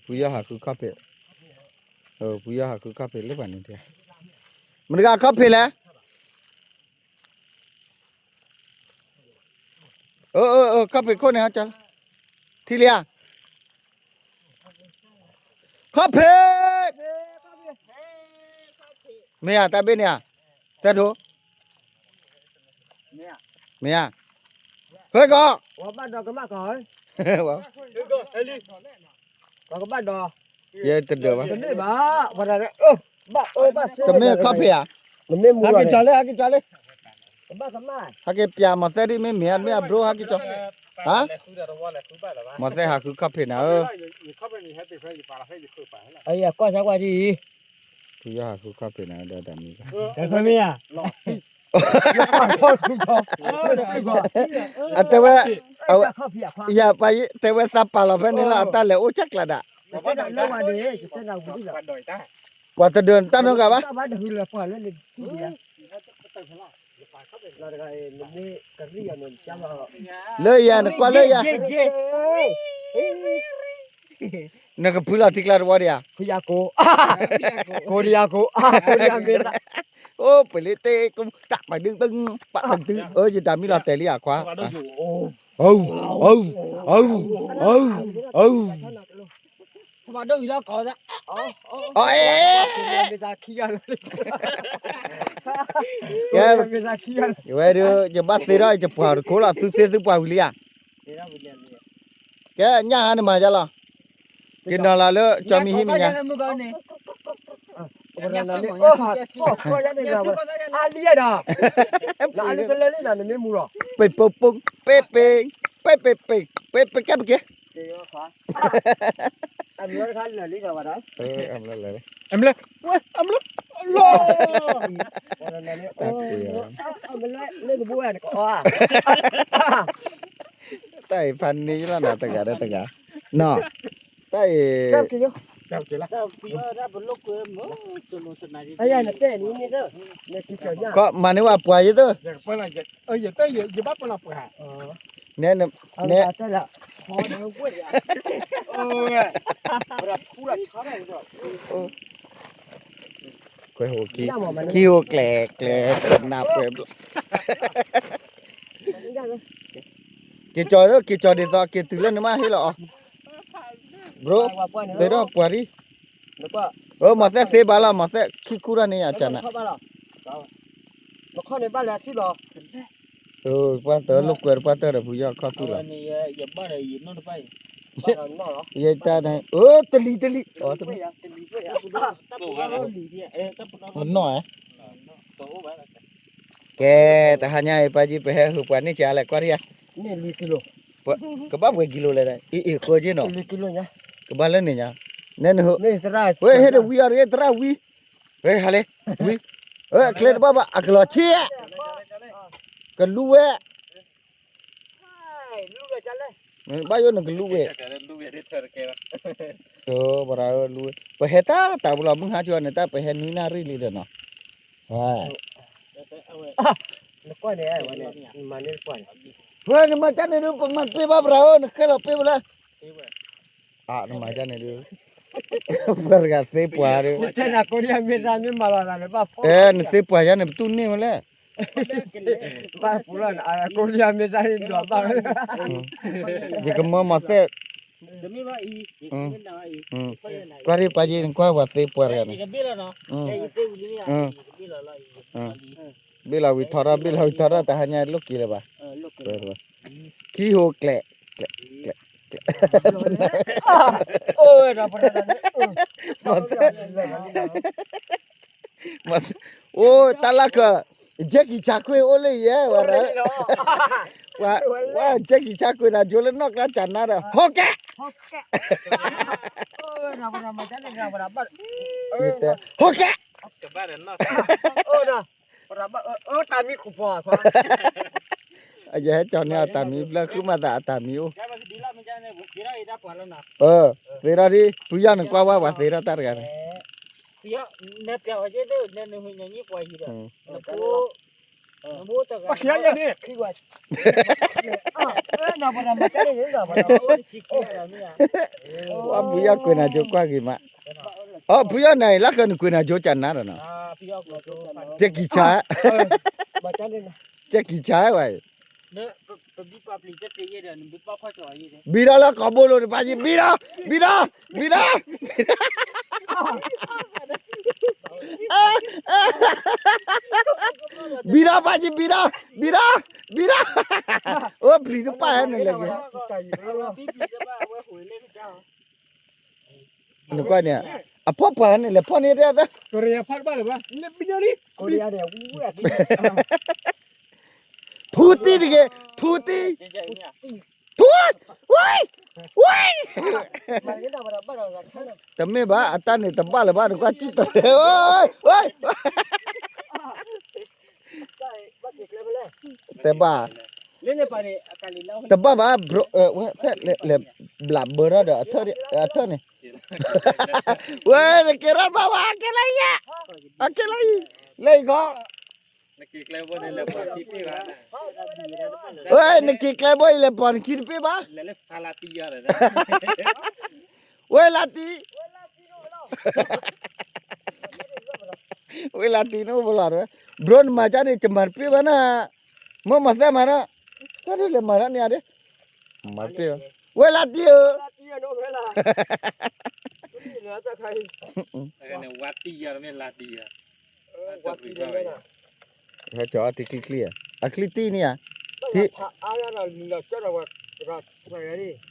ဖုယီၢ်ဟးဃုခီၣ်ဖံး, ဖုယီၢ်ဟးဃုခီၣ်ဖံးလၢပှၤန့ၣ်, မတၤဂၤခီၣ်ဖံးလဲၣ်. ခီၣ်ဖံးခိၣ်န့ၣ်, ထံလံဧါ, ခီၣ်ဖံး, မ့ၢ်ဧါ, တၢ်ဘ့ၣ်န့ၣ်ဧါ, တၢ်ဒိ, မ့ၢ်ဧါ, ဟဲကီး, ယတဒၢးဘၣ်, တမ့ၢ်ခီၣ်ဖံးဧါ, ဟဲက့ၤကၠီလၢ, ဟဲက့ၤကၠီလၢ, ဟဲက့ၤပၠးမီၤသဲဒ်မ့ၢ်မ့ၢ်ဧါ, မ့ၢ်အဘြိဟဲက့ၤကၠီ, မီၤသဲဟးဃုခီၣ်ဖံးနၤဧၢ, ကွၢ်ကွၢ်ဒ်အံၤ, ဖုယီၢ်ဟးဃုခီၣ်ဖံးနၤဧၢ, ဒီးတၢ်မံၤ, အတဲဝဲ, ယပၢ်ယတဲဝဲသးပာ်လီၤဖဲန့ၣ်လီၤ, အတၢ်လဲၤအိၣ်ဆဲးကျးဒၣ်, ပှၤတဒၢးတၢ်နီတဂၤဘၣ်, လၢယၤနကွၢ်လၢယၤ, နကဖုလီၤထံကျါတဝီဒံးဧါ, အိၣ်ပှ့ၤလၢတဲကတၢ်ပဒု, ပဒု, ယတၢ်မံလီၤတဲာ်လံအခွါ, အ, အ, အ, အ, အ, အဲ, ကဲ, ဝဲဒၣ် ယဘၣ်သ့ထီၣ် ယပှၤတခိၣ်လီၤ, သုသ့သုပှၢ်ဝံၤလံဧါ, ကဲ, ညၣ်ဟါန့ၣ်မၤယါလီၤ, က့ၤနီၤလီၤလၢကၠီမံၤဟံၣ်မဲာ်ညါ, ပ့ၤပိပိ, ပ့ၤပ့ၤ, ပ့ၤပ့ၤ, ပ့ၤပ့ၤ, ပ့ၤပ့ၤ, ကဲပက့ၤ အမလၢတခါလၢာ်လံဒီးဝဲဒီး, အမလၢလၢာ်လံ, အမလၢ, အမလၢ, လီၤ, တၢ်အံၤဖးန့ၢ်လီၤနၤတဂၤဒီးတဂၤ, နီၤ, တၢ်အံၤ, ကီးမၤန့ၢ်ဝဲပှၤယသၢ, နဲ, နဲ, ခွဲးဟိၣ်ခံ, ခံဟိၣ်ကျဲၤကျဲၤ နၢ်ပှဲၤဘျီ, က့ၤကၠီၤ, က့ၤကၠီၤဒ်သိး က့ၤတုၤလၢနမါဟ့ၣ်လီၤအီၤ, ဘြိ, သ့ဒီးပှၤဒ်, အၢ မီၤသဲသ့ဘၣ်လီၤ, မီၤသဲခံခူထီၣ်န့ၣ်ယကနၣ်, ပှၤတလိာ်ကွဲးတပှၢ်တၢၢ်ဒီးဖုယီၢ်ခီၣ်သူၣ်လီၤ, ယတၢ်န့ၣ် အၢ တလံၤတလံၤ, နီၢ်ဧါ, ကဲ, တဟါညါအံၤ ပှၤကံ ပဟဲဟုၣ်ပှၤန့ၢ်ကလဲၣ် ကွၢ်တယါ, ကဘၣ်ပှဲၤကံလိလဲၣ်, အ့ၣ်အ့ၣ်ဃၢက့နီၤ, ကဘၣ်လၢန့ၣ်ညါ, နဲနဟၢ, ဝဲဟဲတဝံအီၤတဂ့ၤ သရၣ်ဝံ, ဝဲဟးလဲၣ်, ဝံ, အၢ အချ့တဘၣ်ဘၣ် အကလီၤဆံ, ကလူဝဲ ဘၣ်ယိၣ်နကလူဝဲ, ပရၢလူဝဲ, ပဟဲတၢ်တၢ်ပလီၢ်မုၢ်ဟါကၠီန့ၣ် တၢ်ပဟဲနွံနၣ်ရံၣ်လံဒီးနီၤ, ဝဲနမၤကၢ်န့ၣ်ဒုး ပမၤတပ့ၢ်ဘၣ်ပရၢဧၢ နဃဲလီၤပ့ၢ်ဝဲလၢ နမၤကၢ်န့ၣ်ဒုး, ပှၤတဂၤသ့ပှၤဒီး, အဲ နသ့ပှၤယါန့ၣ် ပတူၢ်န့ၢ်ဝဲလဲၣ်, ယကမၢမၤသဲး, ကွၢ်ရ့ၣ်ပာ်ယ့ၣ် နကွၢ်ပှၤသ့ပှၤတဂၤန့ၣ်, ဘ့ၣ်လီၤဝံၤထီထီၣ် ဘ့ၣ်လီၤဝံၤထီထီၣ် တဟါညါလိၣ်က့ၤလၢၤဘၣ်, ခံဟိကျဲး, ကျဲး, ကျဲး, ကျဲး, အိၣ်တၢ်လၢက, ကဲကံၢ်ဆါခွ့အိၣ်လၢယဲဝဲ, ဝဲကဲကံၢ်ဆါခွ့နၤ ကၠိလၢနီၢ်ကျါကနါဒီး ဟိကဲ, ဟိကဲ, တၢ်မံခိၣ်ဖီ, ယဟဲကၠီန့ၢ်အတၢ်မံဖျၢၣ် ဃုမၤသးအတၢ်မံအိၣ်, သ့ထီၣ်ဒ် ဖုယီၢ်နကွၢ်ဝဲပှၤသ့ထီၣ်တၢ်တဂၤန့ၣ်, နပျးဝဲကဲဒ်နနဟူညါညံပှၤယံၤဒီး, ပှၤခံဂၤန့ၣ် ပှၤဖုယီၢ်ကွဲးနၤကၠိကွၢ်ဂ့ၤမး, အိ ဖုယီၢ်နၤအံၤ လၢဃၢၤနကွဲးနၤကၠိကနၤဒီးနီၤ, ကဲကံၤဆါ, ကဲကံၤဆါဝဲအံၤ, ဘံဒီးလၢကီးဘိလိၤတပၤယံၤ ဘံဒီး, ဘံဒီး, ဘံဒီး, ဘံဒီး, ဘံဒီးပၢ်ယံၤ ဘံဒီး, ဘံဒီး, ဘံဒီး, အိ ပျံၤတပၢ်ဟဲနုာ်လဲၣ်က့ၤ နကွၢ်န့ၣ်, အဖီၣ်ပှၢ်န့ၣ်လဲၤဖီၣ်န့ၢ်တၢ်သၢ, ထူတံၢ်တဂ့ၤ, ထူတံၢ်, ထူ, ဝ့ၢ်, ဝ့ၢ်, တမ့ၢ်ဘၣ် အတၢ်န့ၣ်တဘၣ်လၢၤဘၣ် နကွၢ်စံၣ်တရဲ, တဲဘၣ်, တဘၣ်ဘၣ် ဘျးဘၢထီၣ်ဒီး အထၢၣ်န့ၣ်, ဝဲနက့ၤထီၣ်ဘၣ်ဝဲ အကဲလၢယဲ, အကဲလၢယံၤ, လၢယခီ, ဝဲနက့ၤကျဲဘိအံၤ လဲၤပိာ်နခံတပ့ၢ်ဘၣ်, ဝဲလၢတံၤ ဝဲလၢတံၤန့ၣ်အိၣ်ဘၣ်လီၤ, ဘျိနမၤကၠါန့ၣ် ကမၤတပ့ၢ်ဘၣ်နၤ, မ့ၢ်မၤသးမၤထီၣ်, သးဒ်လဲၤမၤထီၣ်န့ၣ်ဧါဒ့, မၤတပ့ၢ်ဘၣ်, ဝဲလၢတံၤဧၢ, ဟဲကၠီအီၤတံၤချံချံဧါ, အချံတံၢ်န့ၣ်ဧါ, ထံ